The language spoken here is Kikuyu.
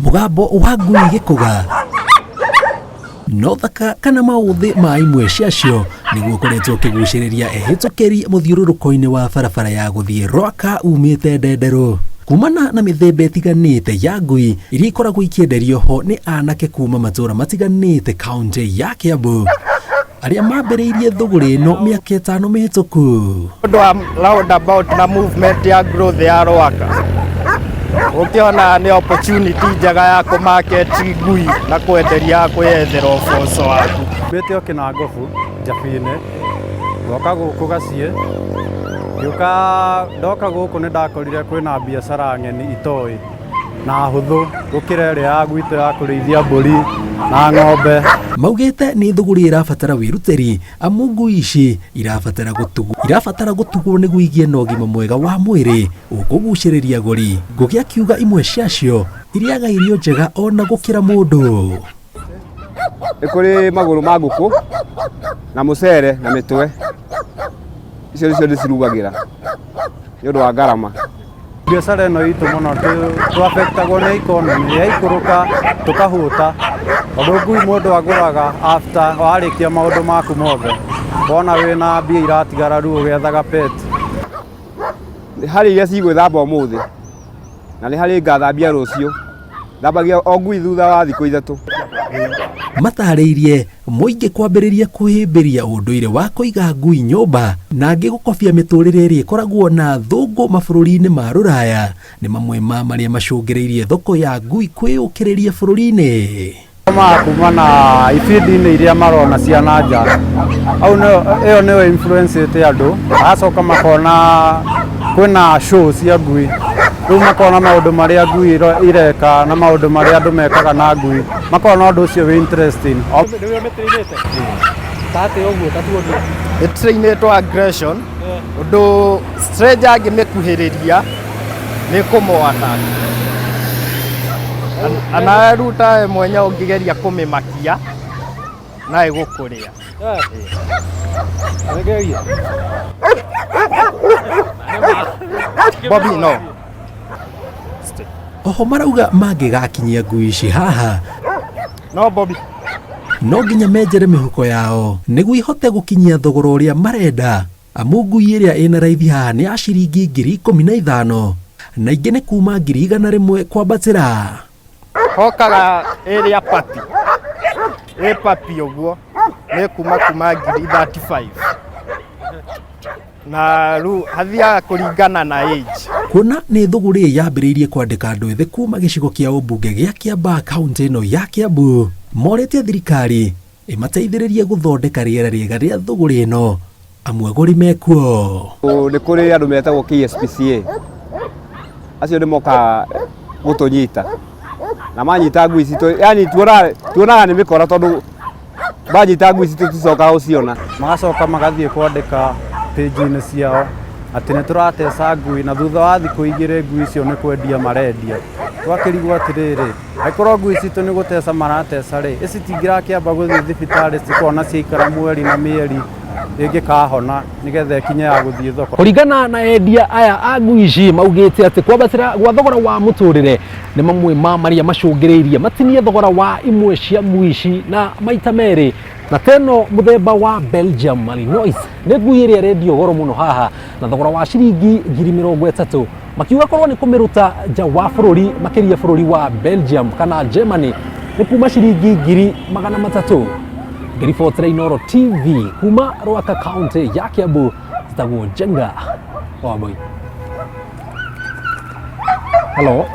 Mũgambo wa ngui gĩkũga no thaka kana maũthĩ ma imwe ciacio nĩguo ũkoretwo ũkĩgucĩrĩria ehĩtũkĩri mũthiũrũrũko-inĩ wa barabara ya gũthiĩ Rwaka umĩte Ndenderũ. Kumana na mĩthemba ĩtiganĩte ya ngui iria ikoragwo ikĩenderio ho nĩ anake kuma matũra matiganĩte kaunti ya Kiambu arĩa mambĩrĩirie thũgũrĩ ĩno mĩaka 5 mĩhĩtũku. Ũndũ wa roundabout na movement ya growth ya Rwaka ũkĩona nĩ opportunity njega ya kũ-market ngui na kwenderia kwĩyethera ũboco waku. Mbĩte o Kĩnangobu Njabinĩ, ngoka gũkũ Gaciĩ, ngĩũka ndoka gũkũ nĩ ndakorire kwĩna biacara ng'eni itoĩ na hũthũ gũkĩra ĩrĩa ya gwitũ ya kũrĩithia mbũri na ng'ombe. Maugĩte nĩ thũgũrĩ ĩrabatara wĩrutĩri amu ngui ici irabatara gũtugwo nĩguo igĩe na ũgima mwega wa mwĩrĩ ũkũgucĩrĩria agũri. Ngũgĩ akiuga imwe ciacio irĩaga irio njega ona gũkĩra mũndũ. Nĩ kũrĩ magũrũ ma ngũkũ na mũcere na mĩtwe, icio nĩcio ndĩcirugagĩra nĩ ũndũ wa ngarama. Biacara ĩno itũ mũno tũaffectagwo nĩ economy, yaikũrũka tũkahũta tondũ ngui mũndũ agũraga after warĩkia maũndũ maku mothe, wona wĩna mbia iratigara rĩu ũgethaga pet. Harĩ iria cigwĩthamba ũmũthĩ na nĩ harĩ ngathambia rũciũ, thambagia o ngui thutha wa thikũ 3. Matarĩirie mũingĩ kwambĩrĩria kũhĩmbĩria ũndũire wa kũiga ngui nyũmba na angĩ gũkobia mĩtũrĩre ĩrĩa ĩkoragwo na thũngũ mabũrũri-inĩ ma rũraya nĩ mamwe ma marĩa macũngĩrĩirie thoko ya ngui kwĩyũkĩrĩria bũrũri-inĩ. Kuma na ibindi-inĩ iria marona cia na nja, au ĩyo nĩyo influence-ĩte andũ, magacoka makona kwĩna show cia ngui, rĩu makona maũndũ marĩa ngui ireka na maũndũ marĩa andũ mekaga na ngui, makona ũndũ ũcio wĩ interesting. Ĩtrainĩtwo aggression, ũndũ stranger angĩmĩkuhĩrĩria nĩ kũmũ attack. Anawe rĩu tawe mwenya ũngĩgeria kũmĩmakia no ĩgũkũrĩa. Bobby, no. Oho marauga mangĩgakinyia ngui ici haha No, Bobby. no nginya menjere mĩhuko yao nĩguo ihote gũkinyia thogora ũrĩa marenda amu ngui ĩrĩa ĩna raithi haha nĩ ya ciringi 15,000 na ingĩ nĩ kuma 100,000 kwambatĩra. Hokaga ĩrĩa papi ĩ papi ũguo nĩ kuma 35,000 na rĩu hathiaga kũringana na age. Kuona nĩ thũgũrĩ yambĩrĩirie kwandĩka andũ ethĩ kuma gĩcigo kĩa ũmbunge gĩa Kiambaa kaunti ĩno ya Kiambu morĩtie thirikari ĩmateithĩrĩrie gũthondeka rĩera rĩega rĩa thũgũrĩ ĩno amu agũri mekuo. Nĩ kũrĩ andũ metagwo KSPCA, acio nĩ mokaga gũtũnyita na manyita ngui citũ, yani tuonaga nĩ mĩkora tondũ manyita ngui citũ tũticokaga gũciona. Magacoka magathiĩ kwandĩka page-inĩ ciao atĩ nĩ tũrateca ngui na thutha wa thikũ 2 ngui icio nĩ kwendia marendia. Twakĩrigwo atĩrĩrĩ, angĩkorwo ngui citũ nĩ gũteca marateca rĩ, ici citingĩrakĩamba gũthiĩ thibitarĩ cikona ciaikara mweri na mĩeri ĩngĩkahona nĩgetha ĩkinye ya gũthiĩ thoko. Kũringana na endia aya a ngui ici maugĩte atĩ kwambatĩra gwa thogora wa mũtũrĩre nĩ mamwe ma marĩa macũngĩrĩirie matinie thogora wa imwe cia ngui ici na maita merĩ na teno mũthemba wa Belgium Malinois nĩ ngui ĩrĩa ĩrendio goro mũno haha na thogora wa ciringi 30,000 makiuga korwo nĩ kũmĩruta nja wa bũrũri makĩria bũrũri wa Belgium kana Germany nĩ kuma ciringi 300,000. Ngĩribotera Inooro TV kuma Rwaka kaunti ya Kiambu, njĩtagwo Njenga Wambui. Hello.